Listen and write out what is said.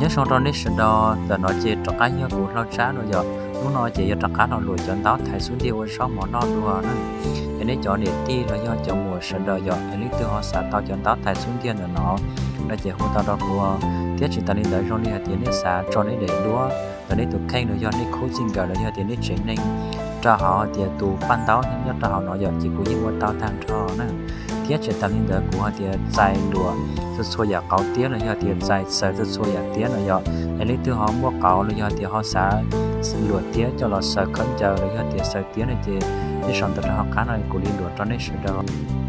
Nyob zoo rau nej sawv daws, ntawm no ces rov qab yog kuv Hlau Tsab no yom. Hnub no ces yuav rov qab los luam cov ntaub thaiv xub ntiag ua zaub mov noj dua na. Es nej cov niam tij los yog cov muam sawv daws yom, es leej twg ho xav tau cov ntaub thaiv xub ntiag ntawm no no ces hu tau rau kuv. Thiab tsis tas li ntawd zoo li hais tias nej xav tso nej daim duab ntawm nej tus kheej los yog nej khub txij nkawm los yog tias nej tsev neeg rau hauv hais tias tus paj ntaub nyob rau hauv no yom, ces kuv yeej ua tau tag nrho na. Thiab tsis tas li ntawd kuv hais tias txais luam txhua txhua yam qauv tiab los yog tias txais xaws txhua txhua yam tiab no yom, es leej twg ho muaj qauv los yog tias ho xav luam tiab coj los xaws khaub ncaws los yog tias xaws tiab no ces nej sau ntawv rau hauv qab no kuv li luam rau nej sawv daws.